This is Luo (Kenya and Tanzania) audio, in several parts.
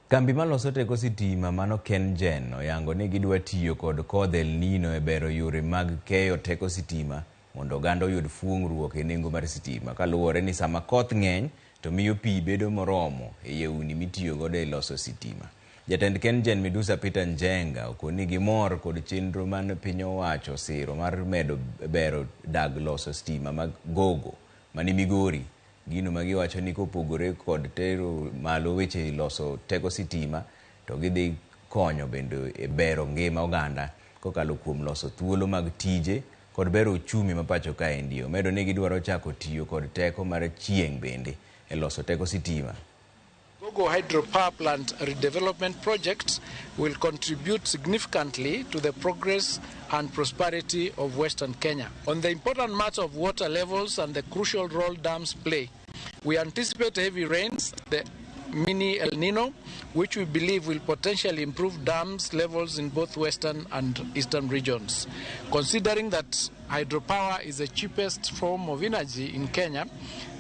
Kambi maloso teko sitima mano KenGen oyango ni gidwa tiyo kod kodh El Nino e bero yore mag keyo teko sitima mondo oganda oyud fuong'ruok e nengo mar sitima kaluwore ni sama koth ng'eny to miyo pi bedo moromo e yewni mitiyo godo e loso sitima. Jatend KenGen Midusa Peter Njenga okoni gimor kod chenro man piny owacho siro mar medo bero dag loso sitima mag Gogo mani Migori. Gino ma giwacho ni kopogore kod tero malo weche loso teko sitima to gidhi konyo bende e bero ngima oganda kokalo kuom loso thuolo mag tije kod bero uchumi ma pacho kaendi. Omedo ni gidwaro chako tiyo kod teko mar chieng' bende e loso teko sitima. Gogo Hydropower Plant redevelopment project will contribute significantly to the progress and prosperity of Western Kenya. On the important matter of water levels and the crucial role dams play, we anticipate heavy rains, the mini El Nino, which we believe will potentially improve dams levels in both western and eastern regions. Considering that hydropower is the cheapest form of energy in Kenya,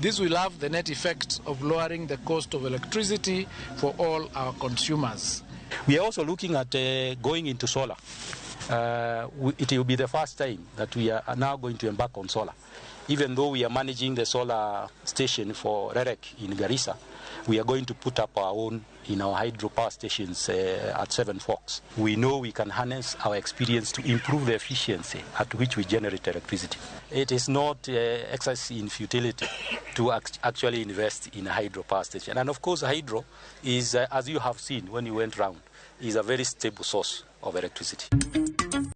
this will have the net effect of lowering the cost of electricity for all our consumers. We are also looking at going into solar. It will be the first time that we are now going to embark on solar. Even though we are managing the solar station for REREC in Garissa, we are going to put up our own in our hydropower stations at Seven Forks. We know we can harness our experience to improve the efficiency at which we generate electricity. It is not exercise in futility to actually invest in a hydropower station. And of course, hydro is, as you have seen when you went round, is a very stable source of electricity.